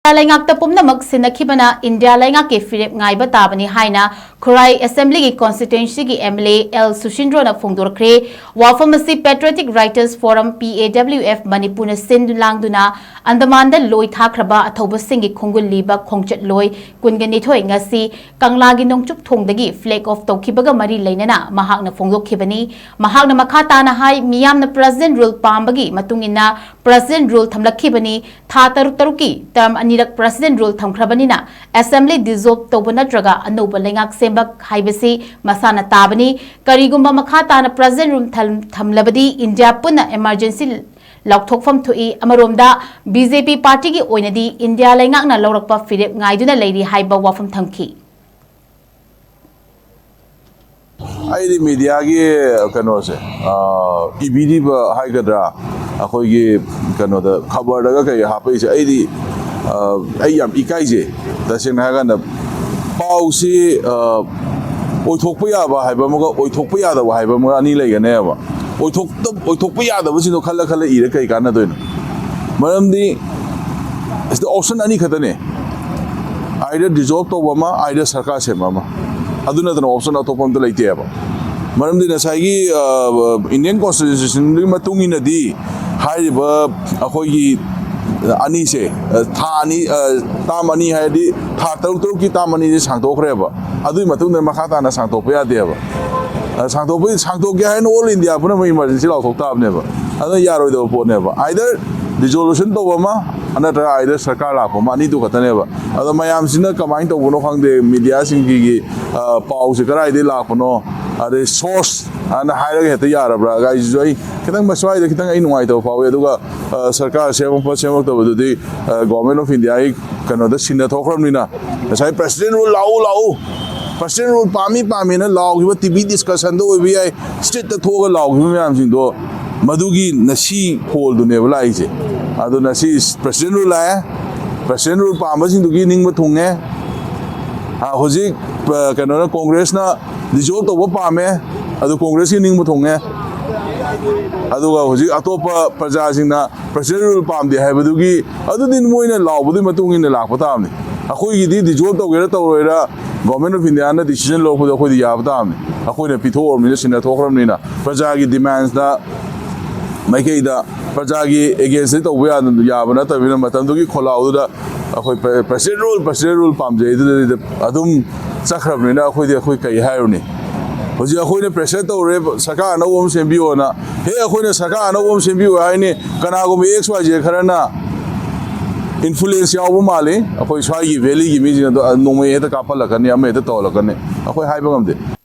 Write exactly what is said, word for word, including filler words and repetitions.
India ꯂꯩꯉꯥꯛꯇ ꯄꯨꯝꯅꯃꯛ ꯁꯤꯟꯅꯈꯤꯕꯅ India ꯂꯩꯉꯥꯛꯀꯤ ꯐꯤꯔꯦꯞ ꯉꯥꯏꯕ ꯇꯥꯕꯅꯤ ꯍꯥꯏꯅ ꯈꯨꯔꯥꯏ ꯑꯦꯁꯦꯝꯕ꯭ꯂꯤꯒꯤ ꯀꯣꯟꯁꯇꯤꯇ꯭ꯋꯦꯟꯁꯤꯒꯤ ꯑꯦꯝ ꯑꯦꯜ ꯑꯦ ꯑꯦꯜ ꯁꯨꯁꯤꯟꯗ꯭ꯔꯣꯅ ꯐꯣꯡꯗꯣꯔꯛꯈ꯭ꯔꯦ꯫ ꯋꯥꯐꯝ ꯑꯁꯤ Patriotic Writers Forum, P A W F, ꯃꯅꯤꯄꯨꯔꯅ ꯁꯤꯟ ꯂꯥꯡꯗꯨꯅ ꯑꯟꯗꯃꯥꯟꯗ ꯂꯣꯏ ꯊꯥꯈ꯭ꯔꯕ ꯑꯊꯧꯕꯁꯤꯡꯒꯤ ꯈꯣꯡꯒꯨꯜ ꯂꯤꯕ ꯈꯣꯡꯆꯠꯂꯣꯏ ꯀꯨꯟꯒ ꯅꯤꯊꯣꯏ ꯉꯁꯤ ꯀꯪꯂꯥꯒꯤ ꯅꯣꯡꯆꯨꯞ ꯊꯣꯡꯗꯒꯤ flag off ꯇꯧꯈꯤꯕꯒ ꯃꯔꯤ ꯂꯩꯅꯅ ꯃꯍꯥꯛꯅ ꯐꯣꯡꯗꯣꯛꯈꯤꯕꯅꯤ꯫ ꯃꯍꯥꯛꯅ ꯃꯈꯥ ꯇꯥꯅ ꯍꯥꯏ, ꯃꯤꯌꯥꯝꯅ President Rule ꯄꯥꯝꯕꯒꯤ ꯃꯇꯨꯡ ꯏꯟꯅ President Rule ꯊꯝꯂꯛꯈꯤꯕꯅꯤ꯫ ꯊꯥ ꯇꯔꯨꯛ ꯇꯔꯨꯛꯀꯤ term ꯑꯅꯤꯔꯛ President Rule ꯊꯝꯈ꯭ꯔꯕꯅꯤꯅ Assembly dissolve ꯇꯧꯕ ꯅꯠꯇ꯭ꯔꯒ ꯑꯅꯧꯕ ꯂꯩꯉꯥꯛ ꯁꯦꯝꯕ ꯍꯥꯏꯕꯁꯤ ꯃꯁꯥꯅ ꯇꯥꯕꯅꯤ꯫ ꯀꯔꯤꯒꯨꯝꯕ ꯃꯈꯥ ꯇꯥꯅ President Rule ꯊꯝ-, ꯊꯝꯂꯕꯗꯤ ꯏꯟꯗꯤꯌꯥ ꯄꯨꯟꯅ emergency ꯂꯥꯎꯊꯣꯛꯐꯝ ꯊꯣꯛꯏ꯫ ꯑꯃꯔꯣꯝꯗ, ꯕꯤ ꯖꯦ ꯄꯤ ꯄꯥꯔꯇꯤꯒꯤ ꯑꯣꯏꯅꯗꯤ ꯏꯟꯗꯤꯌꯥ ꯂꯩꯉꯥꯛꯅ ꯂꯧꯔꯛꯄ ꯐꯤꯔꯦꯞ ꯉꯥꯏꯗꯨꯅ ꯂꯩꯔꯤ ꯍꯥꯏꯕ ꯋꯥꯐꯝ ꯊꯝꯈꯤ꯫ ꯑꯩꯗꯤ ꯃꯤꯗꯤꯌꯥꯒꯤ ꯀꯩꯅꯣꯁꯦ, ꯑ, ꯏꯕꯤꯔꯤꯕ ꯍꯥꯏꯒꯗ꯭ꯔꯥ, ꯑꯩꯈꯣꯏꯒꯤ ꯀꯩꯅꯣꯗ ꯈꯕꯔꯗꯒ ꯀꯩ ꯍꯥꯞꯄꯛꯏꯁꯦ, ꯑꯩꯗꯤ, ꯑ, ꯑꯩ ꯌꯥꯝ ꯏꯀꯥꯏꯖꯩ꯫ ꯇꯁꯦꯡꯅ ꯍꯥꯏꯔꯀꯥꯟꯗ ꯄꯥꯎꯁꯤ, ꯑ, ꯑꯣꯏꯊꯣꯛꯄ ꯌꯥꯕ ꯍꯥꯏꯕ ꯑꯃꯒ ꯑꯣꯏꯊꯣꯛꯄ ꯌꯥꯗꯕ ꯍꯥꯏꯕ ꯑꯃꯒ ꯑꯅꯤ ꯂꯩꯒꯅꯦꯕ꯫ ꯑꯣꯏꯊꯣꯛꯇ-, ꯑꯣꯏꯊꯣꯛꯄ ꯌꯥꯗꯕꯁꯤꯡꯗꯣ ꯈꯜꯂ ꯈꯜꯂ ꯏꯔ ꯀꯩ ꯀꯥꯟꯅꯗꯣꯏꯅꯣ? ꯃꯔꯝꯗꯤ ꯁꯤꯗ option ꯑꯅꯤ ꯈꯛꯇꯅꯦ, either dissolve ꯇꯧꯕ ꯑꯃ, either ꯁꯔꯀꯥꯔ ꯁꯦꯝꯕ ꯑꯃ꯫ ꯑꯗꯨ ꯅꯠꯇꯅ option ꯑꯇꯣꯞꯄ ꯑꯝꯇ ꯂꯩꯇꯦꯕ꯫ ꯃꯔꯝꯗꯤ ꯉꯁꯥꯏꯒꯤ, ꯑ, Indian Constitution ꯗꯨꯒꯤ ꯃꯇꯨꯡ ꯏꯟꯅꯗꯤ ꯍꯥꯏꯔꯤꯕ ꯑꯩꯈꯣꯏꯒꯤ ꯑꯅꯤꯁꯦ, ꯑ, ꯊꯥ ꯑꯅꯤ, ꯑ, term ꯑꯅꯤ ꯍꯥꯏꯔꯗꯤ ꯊꯥ ꯇꯔꯨꯛ ꯇꯔꯨꯛꯀꯤ term ꯑꯅꯤꯁꯦ ꯁꯥꯡꯗꯣꯛꯈ꯭ꯔꯦꯕ꯫ ꯑꯗꯨꯒꯤ ꯃꯇꯨꯡꯗ ꯃꯈꯥ ꯇꯥꯅ ꯁꯥꯡꯗꯣꯛꯄ ꯌꯥꯗꯦꯕ꯫ ꯑ, ꯁꯥꯡꯗꯣꯛꯄ, ꯁꯥꯡꯗꯣꯛꯀꯦ ꯍꯥꯏꯅ all India ꯄꯨꯝꯅꯃꯛ emergency ꯂꯥꯎꯊꯣꯛ ꯇꯥꯕꯅꯦꯕ꯫ ꯑꯗꯨꯅ ꯌꯥꯔꯣꯏꯗꯕ ꯄꯣꯠꯅꯦꯕ꯫ Either dissolution ꯇꯧꯕ ꯑꯃ, ꯅꯠꯇ꯭ꯔꯒ either ꯁꯔꯀꯥꯔ ꯂꯥꯛꯄ ꯑꯃ, ꯑꯅꯤꯗꯨ ꯈꯛꯇꯅꯦꯕ꯫ ꯑꯗꯣ ꯃꯌꯥꯝꯁꯤꯅ ꯀꯃꯥꯏꯅ ꯇꯧꯕꯅꯣ ꯈꯪꯗꯦ, ꯃꯤꯗꯤꯌꯥꯁꯤꯡꯒꯤ, ꯑ, ꯄꯥꯎꯁꯦ ꯀꯗꯥꯏꯗꯒꯤ ꯂꯥꯛꯄꯅꯣ, ꯑꯗꯩ source ꯑꯅ ꯍꯥꯏꯔꯒ ꯍꯦꯛꯇ ꯌꯥꯔꯕ꯭ꯔꯥ ꯀꯥꯏꯁꯤꯁꯨ ꯑꯩ ꯈꯤꯇꯪ, ꯃꯁ꯭ꯋꯥꯏꯗ ꯈꯤꯇꯪ ꯑꯩ ꯅꯨꯡꯉꯥꯏꯇꯕ ꯐꯥꯎꯋꯤ꯫ ꯑꯗꯨꯒ, ꯑ, ꯁꯔꯀꯥꯔ ꯁꯦꯝꯃꯛꯄ ꯁꯦꯝꯃꯛꯇꯕꯗꯨꯗꯤ, ꯑ, Government of India ꯒꯤ ꯀꯩꯅꯣꯗ ꯁꯤꯟꯅ ꯊꯣꯛꯈ꯭ꯔꯕꯅꯤꯅ, ꯉꯁꯥꯏ President Rule ꯂꯥꯛꯎ, ꯂꯥꯛꯎ, President Rule ꯄꯥꯝꯃꯤ, ꯄꯥꯝꯃꯤꯅ ꯂꯥꯎꯈꯤꯕ, ꯇꯤ ꯚꯤ discussion ꯗ ꯑꯣꯏꯕ ꯌꯥꯏ, street ꯇ ꯊꯣꯛꯑꯒ ꯂꯥꯎꯈꯤꯕ ꯃꯌꯥꯝꯁꯤꯡꯗꯣ, ꯃꯗꯨꯒꯤ ꯉꯁꯤ ꯐꯣꯜꯗꯨꯅꯦꯕ ꯂꯥꯛꯏꯁꯦ꯫ ꯑꯗꯨꯅ ꯁꯤ President Rule ꯂꯥꯛꯑꯦ, President Rule ꯄꯥꯝꯕꯁꯤꯡꯗꯨꯒꯤ ꯅꯤꯡꯕ ꯊꯨꯡꯉꯦ꯫ ꯑ, ꯍꯧꯖꯤꯛ, ꯑ, ꯀꯩꯅꯣꯅ, ꯀꯣꯡꯒ꯭ꯔꯦꯁꯅ dissolve ꯇꯧꯕ ꯄꯥꯝꯃꯦ, ꯑꯗꯨ ꯀꯣꯡꯒ꯭ꯔꯦꯁꯀꯤ ꯅꯤꯡꯕ ꯊꯨꯡꯉꯦ꯫ ꯑꯗꯨꯒ ꯍꯧꯖꯤꯛ ꯑꯇꯣꯞꯄ ꯄ꯭ꯔꯖꯥꯁꯤꯡꯅ ꯄ꯭ꯔꯁꯤꯗꯦꯟ ꯔꯨꯜ ꯄꯥꯝꯗꯦ ꯍꯥꯏꯕꯗꯨꯒꯤ, ꯑꯗꯨꯗꯤ ꯃꯣꯏꯅ ꯂꯥꯎꯕꯗꯨꯒꯤ ꯃꯇꯨꯡ ꯏꯟꯅ ꯂꯥꯛꯄ ꯇꯥꯕꯅꯤ꯫ ꯑꯩꯈꯣꯏꯒꯤꯗꯤ ꯗꯤꯖꯣꯜꯕ ꯇꯧꯒꯦꯔꯥ ꯇꯧꯔꯣꯏꯔꯥ, ꯒꯣꯔꯃꯦꯟ ꯑꯣꯐ ꯏꯟꯗꯤꯌꯥꯅ ꯗꯤꯁꯤꯖꯟ ꯂꯧꯔꯛꯄꯗꯣ ꯑꯩꯈꯣꯏꯗꯤ ꯌꯥꯕ ꯇꯥꯕꯅꯤ꯫ ꯑꯩꯈꯣꯏꯅ ꯄꯤꯊꯣꯛꯑꯕꯅꯤꯅ, ꯁꯤꯟꯅꯊꯣꯛꯈ꯭ꯔꯕꯅꯤꯅ, ꯄ꯭ꯔꯖꯥꯒꯤ ꯗꯤꯃꯥꯟꯁꯇ ꯃꯥꯏꯀꯩꯗ, ꯄ꯭ꯔꯖꯥꯒꯤ ꯑꯦꯒꯦꯟꯁꯇ ꯇꯧꯕ ꯌꯥ-, ꯌꯥꯕ ꯅꯠꯇꯕꯅꯤꯅ, ꯃꯇꯝꯗꯨꯒꯤ ꯈꯣꯜꯂꯥꯎꯗꯨꯗ ꯑꯩꯈꯣꯏ ꯄ꯭ꯔ-, ꯄ꯭ꯔꯁꯤꯗꯦꯟ ꯔꯨꯜ, ꯄ꯭ꯔꯁꯤꯗꯦꯟ ꯔꯨꯜ ꯄꯥꯝꯖꯩ ꯑꯗꯨꯗꯗꯤ ꯑꯗꯨꯝ ꯆꯠꯈ꯭ꯔꯕꯅꯤꯅ, ꯑꯩꯈꯣꯏꯗꯤ, ꯑꯩꯈꯣꯏ ꯀꯩ ꯍꯥꯏꯔꯨꯅꯤ? ꯍꯧꯖꯤꯛ ꯑꯩꯈꯣꯏꯅ ꯄ꯭ꯔꯦꯁꯔ ꯇꯧꯔꯦ, ꯁꯔꯀꯥꯔ ꯑꯅꯧꯕ ꯑꯃ ꯁꯦꯝꯕꯤꯌꯣꯅ꯫ ꯍꯦꯛ ꯑꯩꯈꯣꯏꯅ ꯁꯔꯀꯥꯔ ꯑꯅꯧꯕ ꯑꯃ ꯁꯦꯝꯕꯤꯌꯣ ꯍꯥꯏꯅꯤ, ꯀꯅꯥꯒꯨꯝꯕ ꯑꯦꯛꯁ ꯋꯥꯏ ꯖꯦ ꯈꯔꯅ ꯏꯟꯐ꯭ꯂꯨꯌꯦꯟꯁ ꯌꯥꯎꯕ ꯃꯥꯜꯂꯤ꯫ ꯑꯩꯈꯣꯏ ꯁ꯭ꯋꯥꯏꯒꯤ ꯚꯦꯂꯤꯒꯤ ꯃꯤꯁꯤꯡ ꯑꯗꯣ ꯅꯣꯡꯃꯩ ꯍꯦꯛꯇ ꯀꯥꯞꯍꯜꯂꯛꯀꯅꯤ, ꯑꯃ ꯍꯦꯛꯇ ꯇꯧꯍꯜꯂꯛꯀꯅꯤ, ꯑꯩꯈꯣꯏ ꯍꯥꯏꯕ ꯉꯝꯗꯦ꯫